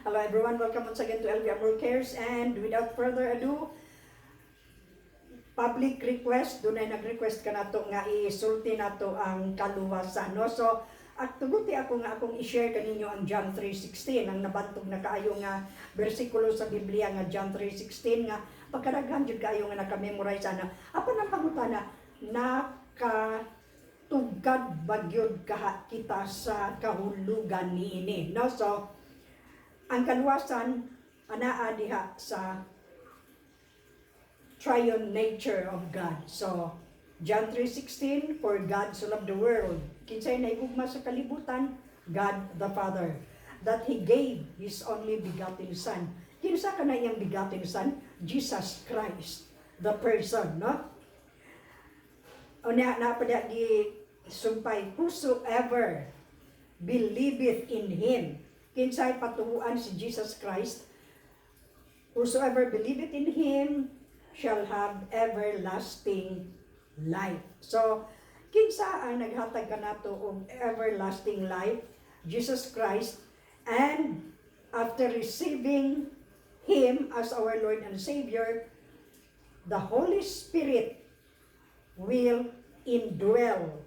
Hello everyone, welcome once again to LV Amor Cares, and without further ado, public request, dunay nag-request kanato nga isulti nato ang kaluwasan, no? So, at tuguti ako nga akong i-share kaninyo ang John 3:16, ang nabantog na kaayo nga bersikulo sa Biblia nga John 3:16 nga pagkadaghan jud kaayo nga naka-memorize ana. Apan ang pangutana, nakatugad ba gyud kaha kita sa kahulugan niini, no? So, ang kaluwasan anaa diha sa triune nature of God. So, John 3:16, "For God so loved the world." Kinsay nahigugma sa kalibutan? God the Father. "That He gave His only begotten Son." Kinsa kana iyang begotten Son? Jesus Christ, the person, no? Unya na pa gi sumpay, "Whosoever believeth in Him." Kinsay patuuan si Jesus Christ? "Whosoever believeth in Him shall have everlasting life." So, kinsa ang naghatag kanato og everlasting life? Jesus Christ. And after receiving Him as our Lord and Savior, the Holy Spirit will indwell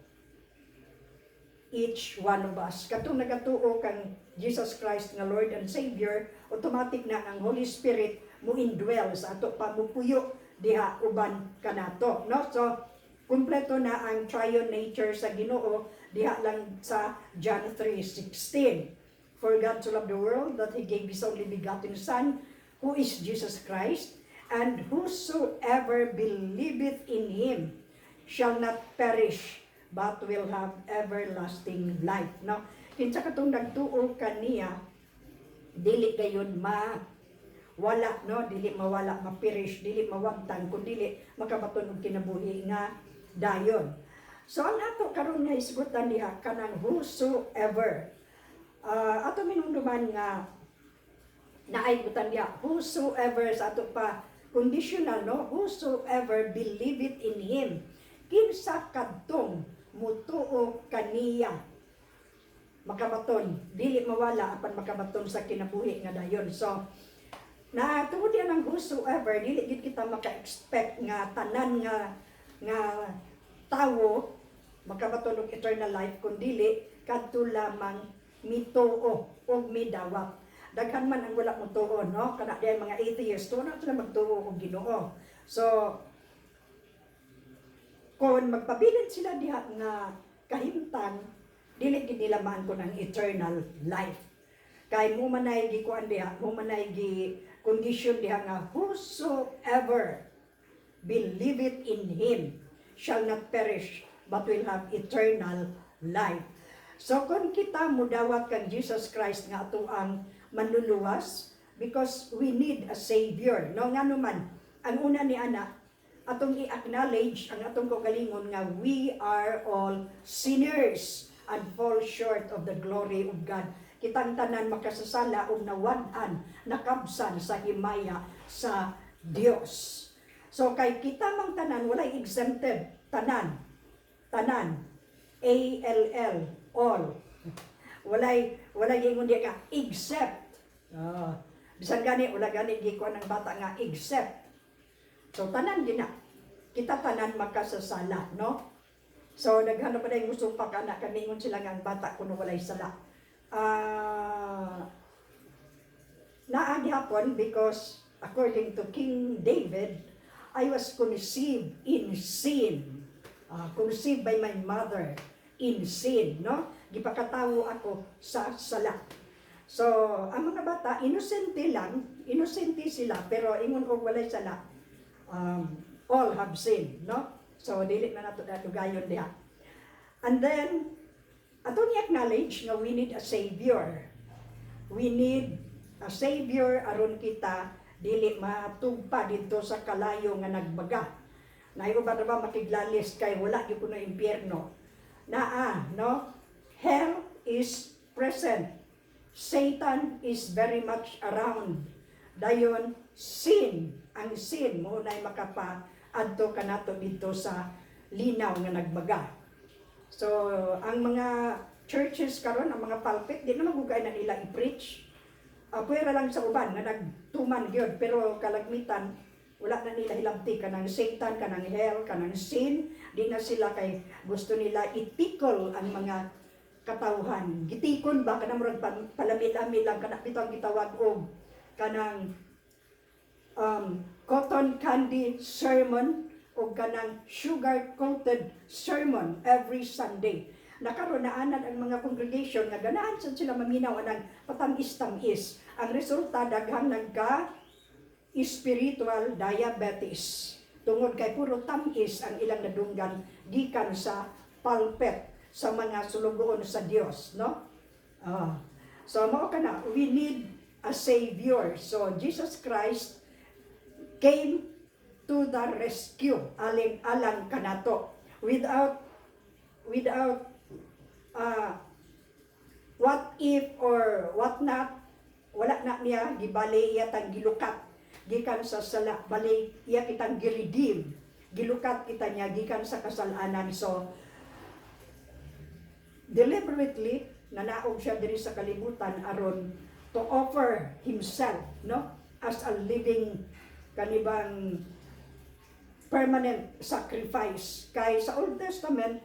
each one of us. Katong nagatuo kang Jesus Christ nga Lord and Savior, automatic na ang Holy Spirit mo indwell sa ato pa, mupuyo diha uban kanato, no? So, kumpleto na ang triune nature sa Ginoo diha lang sa John 3:16. "For God so loved the world that He gave His only begotten Son," who is Jesus Christ, "and whosoever believeth in Him shall not perish, but will have everlasting life," no? Kinsa katong nagtuo kaniya, dili gayon ma wala, no? Dili mawala, ma-perish, dili mawagtang, kun dili makabaton og kinabuhi nga dayon. So ang ato karon nga hisgutan diha kanang whosoever. Ato minumduman nga naay butan diha, whosoever sa ato pa conditional, no? "Whosoever believeth in Him." Kinsa kadtong mutuo kaniya makabaton, dili mawala apan makabaton sa kinabuhi nga dayon. So na tungod diyan ang whosoever, dili gid kita maka-expect nga tanan nga tawo makabaton og eternal life, kun dili kadto lamang mituo og midawat. Daghan man ang wala motuo, no? Kana diay mga atheists, tuo na sila magtuo og Ginoo. So kung magpabilin sila diha nga kahimtang, dili gid nila maangkon ang eternal life. Kay mo manay gikuan diha, mo manay gi condition diha nga "whosoever believeth in Him shall not perish but will have eternal life." So kung kita mudawat kang Jesus Christ nga ato ang manluluwas, because we need a savior, no? Ngano man, ang una ni ana, atong i-acknowledge ang atong kaugalingon nga we are all sinners and fall short of the glory of God. Kitang tanan makasasala ug nawad-an, nakabsan sa himaya sa Dios. So kay kita mang tanan, walay exempted, tanan. Tanan. A L L, all. Walay ingon diha ka except. Bisan gani wala gani gikuan ng bata nga except. So tanan gina. Kita tanan makasasala, no? So daghan na pa dayong musupak ana kami, ingon sila nga ang bata kuno walay sala. Naa gihapon, because according to King David, "I was conceived in sin. Conceived by my mother in sin," no? Gipakatawo ako sa sala. So, ang mga bata, inosente lang, inosente sila, pero ingon og walay sala, all have sinned, no? So, dili na nato dugayon diha. And then, atong i-acknowledge nga we need a savior. We need a savior aron kita dili matugpa didto sa kalayo nga nagbaga. Naay uban ba makiglalis kay wala gyud kuno impyerno? Naa, no? Hell is present. Satan is very much around. Dayon sin, ang sin mo nay makapa adto kanato didto sa linaw nga nagbaga. So, ang mga churches karon, ang mga pulpit, di na magugay na nila i-preach Pwera lang sa uban nga nagtuman gyud, pero kalagmitan wala na nila hilabti kanang Satan, kanang hell, kanang sin. Di na sila kay gusto nila itikol ang mga katawhan. Gitikon ba kanang murag palami-lami lang kana bitaw ang gitawag og kanang cotton candy sermon o kanang sugar-coated sermon every Sunday. Nakaroon na anad ang mga congregation nga ganahan sad sila maminaw anang patamis-tamis. Ang resulta, daghang nagka spiritual diabetes. Tungod kay puro tamis ang ilang nadunggan gikan sa pulpit sa mga sulugoon sa Dios, no? Ah. So mao kana, we need a savior. So Jesus Christ came to the rescue aling alang kanato without what if or what not. Wala na niya gibali, iya tang gilukat gikan sa sala, bali iya kitang giredeem, gilukat kita niya gikan sa kasalanan. So deliberately nanaog siya diri sa kalibutan aron to offer himself, no, as a living kanibang permanent sacrifice. Kay sa Old Testament,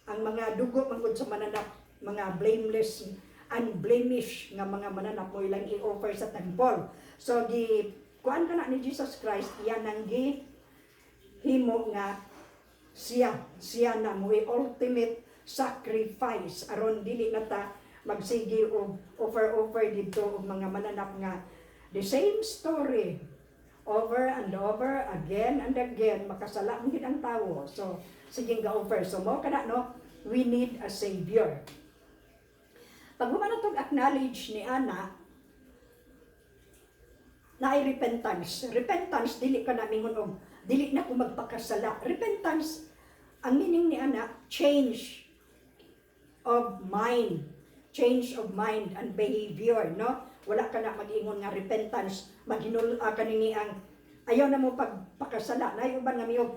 ang mga dugo manggod sa mananap, mga blameless, unblemished nga mga mananap mo ilang i-offer sa temple. So gi kuan kana ni Jesus Christ, iyan ang gi himo nga siya siya na mo ultimate sacrifice aron dili na ta magsige og offer offer didto og mga mananap nga the same story over and over again and again. Makasala man gid ang tawo, so sige ga offer. So mao kana, no, we need a savior. Pag human natong acknowledge ni ana naay repentance. Repentance, dili ka na mingon og dili na ko magpakasala. Repentance, ang meaning ni ana, change of mind, change of mind and behavior, no? Wala ka na mag-ingon nga repentance, maghinul ka nini ang ayaw na mo pagpakasala. Naay uban nga miyog,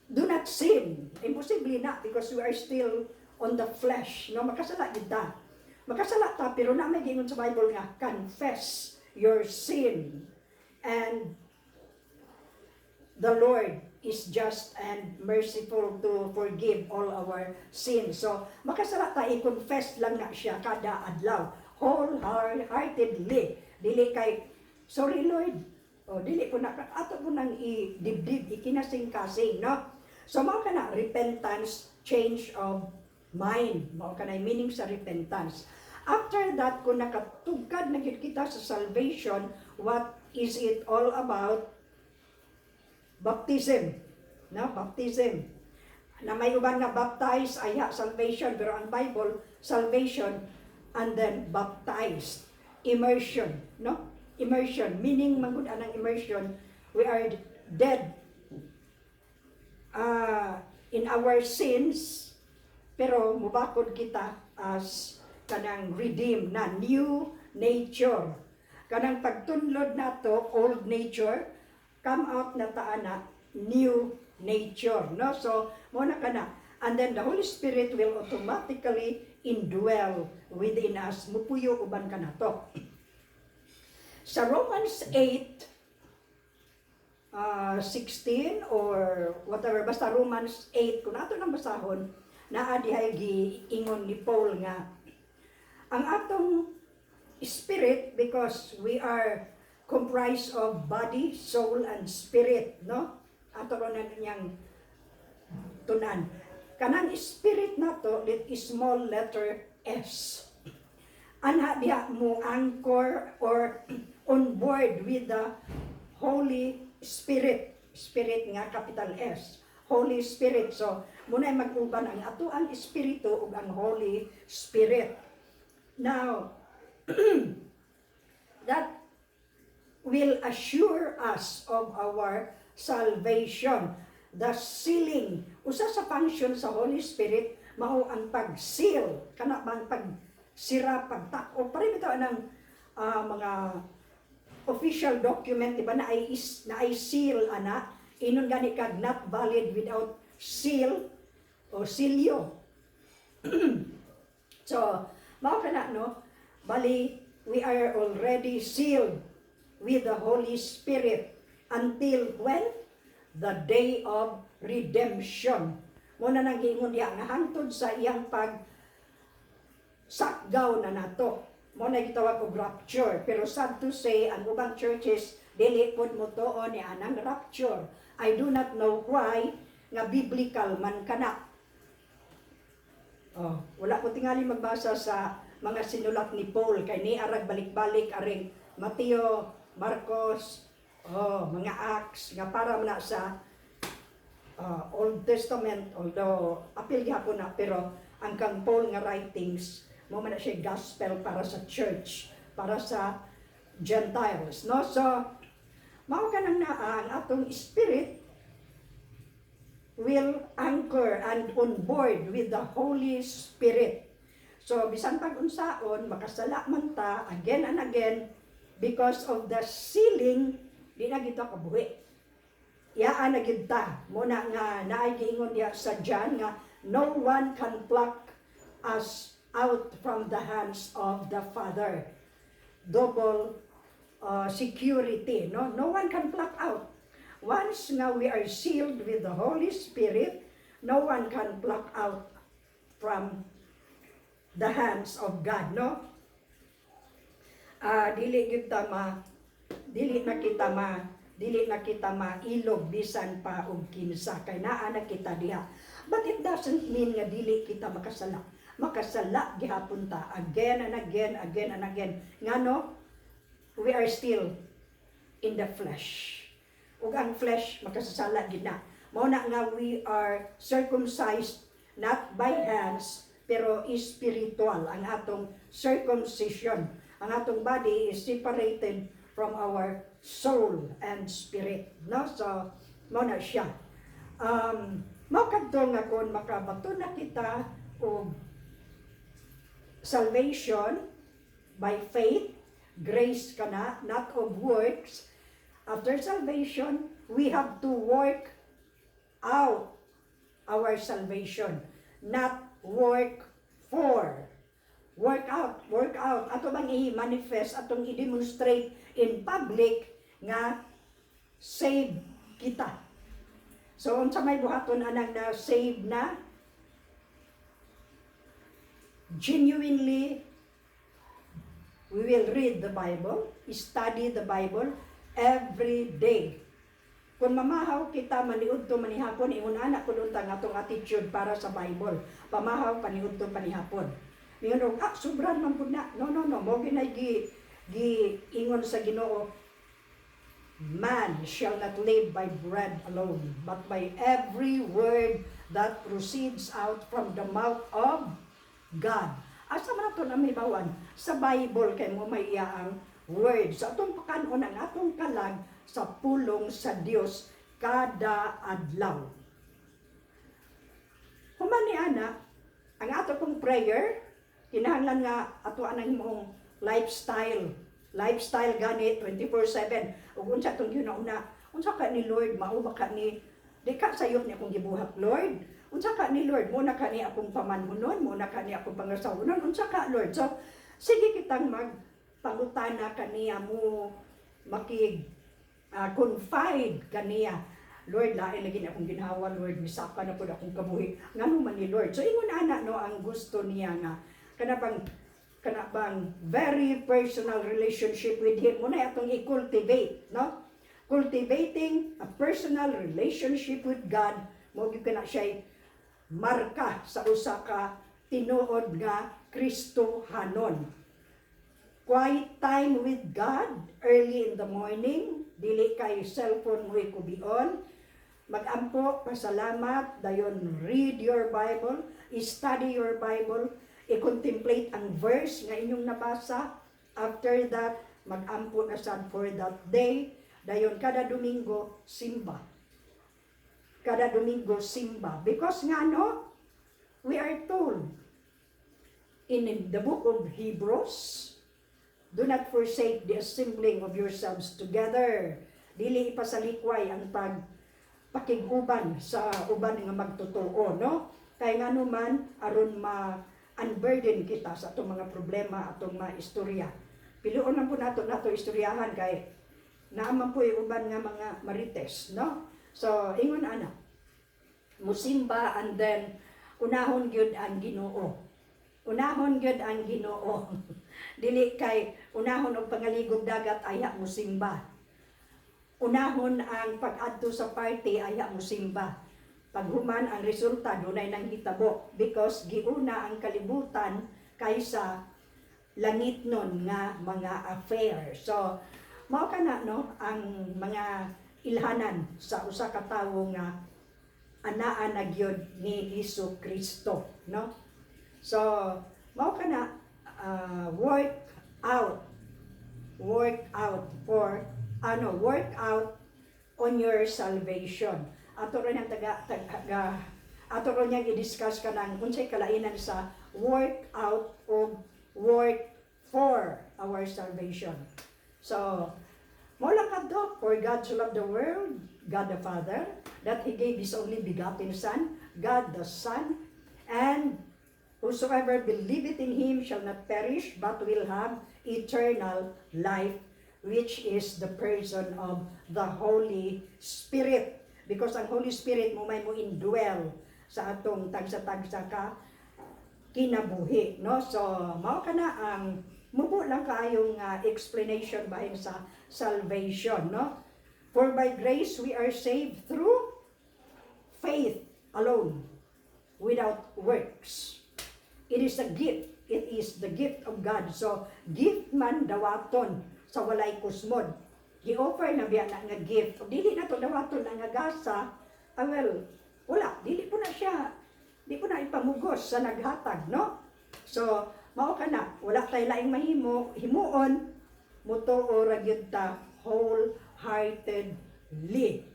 do not sin. Imposible na because we are still on the flesh, no? Makasala gid ta. Makasala ta, pero na may giingon sa Bible nga confess your sin and the Lord is just and merciful to forgive all our sins. So, makasala ta, i-confess lang na siya kada adlaw. Wholeheartedly. Dili kay, "Sorry Lord." O, dili po na, ato po nang i-dibdib, ikinasing-kasing, no? So, mao kana, repentance, change of mind. Mao kana meaning sa repentance. After that, kung nakatugkad na gyud kita sa salvation, what is it all about? Baptism. No? Baptism. Na may uban nga baptize ay salvation, pero ang Bible, salvation and then baptized. Immersion, no? Immersion, meaning manggod anang immersion, we are dead in our sins, pero mubakod kita as kanang redeemed na new nature. Kanang pagtunlod nato, old nature, come out na ta ana new nature, no? So mo na kana, and then the Holy Spirit will automatically indwell within us, mupuyo uban kanato. Sa Romans 8 16 or whatever, basta Romans 8, kung ato nang basahon, naa dihay giingon ni Paul nga ang atong spirit, because we are comprised of body, soul, and spirit, no? Ato ron na niyang tunan. Kanang spirit nato, it is small letter S. Anha diha mo anchor or on board with the Holy Spirit. Spirit nga capital S. Holy Spirit. So, muna mag-uban ang ato ang espiritu ug ang Holy Spirit. Now, that will assure us of our salvation. The sealing. Usa sa function sa Holy Spirit, mao ang pag-seal. Kana bang pagsira, pagtak-o. Pare bitaw ng mga official document, di ba, na ay seal ana. Inon gani kag not valid without seal o silyo. So, mao kana, no? Bali, We are already sealed with the Holy Spirit until when? The day of redemption. Mao na nang giingon diha nga hangtod sa iyang pag sakgaw na nato. Mao na gitawag og rapture. Pero sad to say, ang ubang churches dili pod motuo ni anang rapture. I do not know why, nga biblical man kana. Oh, wala ko tingali magbasa sa mga sinulat ni Paul kay ni arag balik-balik aring Mateo, Marcos, oh, mga Acts nga para man na sa Old Testament, although apil gihapon na, pero ang kang Paul nga writings mao man na siya gospel para sa church, para sa Gentiles, no? So mao kanang naa ang atong spirit will anchor and on board with the Holy Spirit. So bisan pag unsaon makasala man ta again and again, because of the sealing, di na kita kabuhi. Iyaan na gyud ta. Mao na nga naay giingon diha sa John nga no one can pluck us out from the hands of the Father. Double security, no? No one can pluck out. Once nga we are sealed with the Holy Spirit, no one can pluck out from the hands of God, no? Ah, dili na kita mailog bisan pa og kinsa kay naa na kita diha. But it doesn't mean nga dili kita makasala. Makasala gihapon ta again and again, again and again. Ngano? We are still in the flesh. Ug ang flesh makasasala gid na. Mao na nga we are circumcised not by hands pero spiritual ang atong circumcision. Ang atong body is separated from our soul and spirit. No? So, mao na siya. Mao kadto nga kung makabato na kita og salvation by faith, grace kana, not of works. After salvation, we have to work out our salvation, not work for. Work out, work out. Ato bang i-manifest, atong i-demonstrate in public nga save kita. So, unsa may buhaton anang na save na? Genuinely, we will read the Bible, study the Bible every day. Kung mamahaw kita maniudto manihapon, ingon ana kun unta nga atong attitude para sa Bible. Pamahaw paniudto panihapon. Ingon og sobran man pud na. No, no, no, mao ginay gi gi ingon sa Ginoo, "Man shall not live by bread alone, but by every word that proceeds out from the mouth of God." Asa man ato na mahibaw-an? Sa Bible, kay mao may iya ang word. Sa atong pakanon ang atong kalag sa pulong sa Dios kada adlaw. Human ni ana, ang ato pong prayer, kinahanglan nga ato anang imong lifestyle. Lifestyle gani 24/7. Ug unsa atong ginauna? Unsa ka ni, Lord, mao ba ka ni, di ka sayop ni akong gibuhat, Lord? Unsa ka ni, Lord, mao na ka ni akong pamanhunon, mao na ka ni akong pangasawonon, unsa ka, Lord? So sige kitang mag pangutana kaniya mo, makig confide kaniya. Lord, lain lagi na akong ginhawa, Lord, misaka na pud akong kabuhi. Ngano man ni, Lord? So ingon ana, no, ang gusto niya nga kana bang very personal relationship with Him mao na atong i-cultivate, no? Cultivating a personal relationship with God, mao gyud kana siya marka sa usa ka tinuod nga Kristohanon. Quiet time with God early in the morning, dili kay cellphone mo ikubion. Magampo, pasalamat, dayon read your Bible, study your Bible, i-contemplate ang verse nga inyong nabasa. After that, magampo na sad for that day. Dayon kada Domingo, simba. Kada Domingo, simba. Because nga no, we are told in the book of Hebrews, "Do not forsake the assembling of yourselves together." Dili ipasalikway ang pag pakig-uban sa uban nga magtotoo, no? Kay ngano man, aron ma unburden kita sa atong mga problema, atong mga istorya. Pilion lang po nato nato istoryahan kay naaman po yung uban nga mga marites, no? So, ingon ana, musimba and then unahon gyud ang Ginoo. Unahon gyud ang Ginoo. Dili kay unahon og pangaligog dagat ayha musimba. Unahon ang pag-adto sa party ayha musimba. Paghuman, ang resulta dunay nang hitabo because giuna ang kalibutan kaysa langitnon nga mga affair. So, mao kana, no, ang mga ilhanan sa usa ka tawo nga anaa na gyud ni Hesus Kristo, no? So, mao kana, work out for ano, work out on your salvation. Ato ron ang taga, taga ato ron niyang i-discuss kanang unsay kalainan sa work out o work for our salvation. So, mao lang kadto, for God so loved the world, God the Father, that He gave His only begotten Son, God the Son, and whosoever believeth in Him shall not perish, but will have eternal life, which is the person of the Holy Spirit. Because ang Holy Spirit mo may mo indwell sa atong tagsa-tagsa ka kinabuhi, no? So, mao kana ang mubo lang kaayong explanation bahin sa salvation, no? For by grace we are saved through faith alone, without works. It is a gift. It is the gift of God. So, gift man, dawaton sa walay kusmod. Gi-offer na biya na nga gift. O dili na to dawaton na nga gasa, ah, well, wala. Dili po na siya, di po na ipamugos sa naghatag, no? So, mao kana, wala tay laing mahimo, himuon, mutuo ra gyud ta wholeheartedly.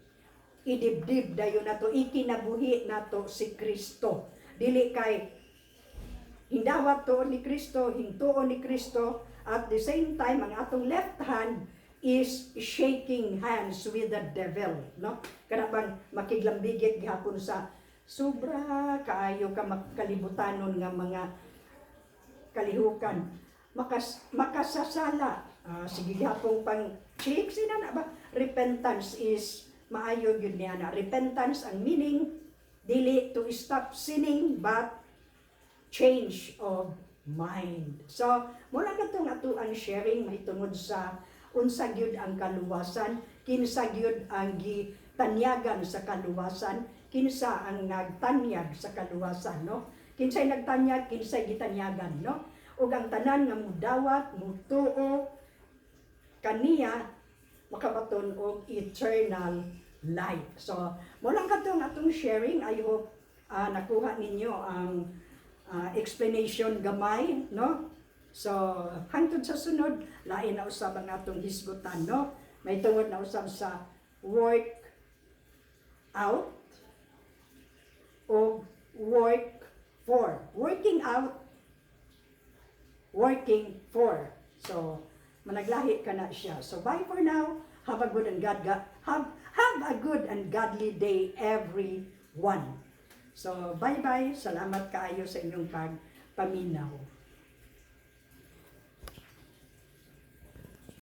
Idibdib dayon nato, ikinabuhi nato si Kristo. Dili kay hindawat tuon ni Kristo, hintuon ni Kristo, at the same time ang atong left hand is shaking hands with the devil, no? Kana bang makiglambigit gihapon sa sobra kaayo ka makalibutanon nga mga kalihukan. Makasasala. Ah, sige gihapon pang chicks ina na ba? Repentance is maayo gyud niya na. Repentance, ang meaning, dili to stop sinning but change of mind. So, mula katong ato ang sharing mahitungod sa unsa gyud ang kaluwasan, kinsa gyud ang gitanyagan sa kaluwasan, kinsa ang nagtanyag sa kaluwasan, no? Kinsay nagtanyag, kinsay gitanyagan, no? Ug ang tanan nga mudawat, mutuo kaniya makabaton og eternal life. So, mo lang kadtong atong sharing. I hope nakuha ninyo ang explanation gamay, no? So, hangtod sa sunod, lain na usab ang atong hisgutan, no? May tungod na usab sa work out o work for. Working out, working for. So, managlahi ka na siya. So, bye for now. Have a good and godly day, everyone. So, bye-bye. Salamat kaayo sa inyong pagpaminaw.